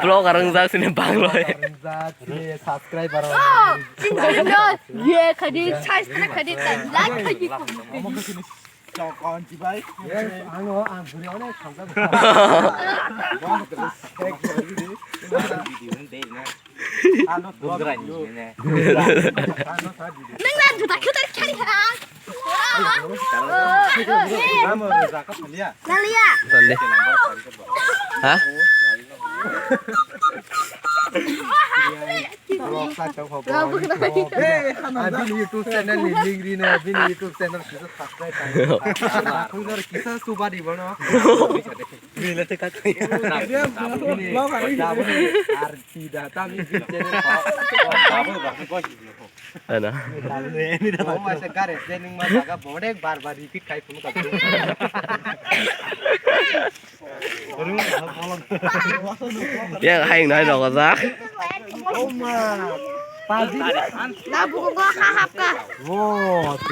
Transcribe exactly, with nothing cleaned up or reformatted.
Vlogger wng jak sini Banglai. Wng jak sini subscriber. Ye khadi, subscribe khadi, like khadi. Chokon chibai. Yes, ano ang buri onek khamjak. Video ni dei na. Ano Bugra ni ne. Ano sa video. Nang lang juta khutar khali ha. Amo roja ka phalia. Lalia. Tonde. Ha? Vlog sa chau ho. Hey, hana. Abini YouTube channel ni link ri na, abini YouTube channel kisa subscribe khai. Kisa suba di bono. Bini le te ka. Vlog ari. Ar ti da ta mi channel. Ana. Bo ma se gare je nung ma jaga bodek bar bar repeat khai phunu ka. Yang hai nai rok jak. Oh ma. Paji. Na buku gua hahap ka. Wo.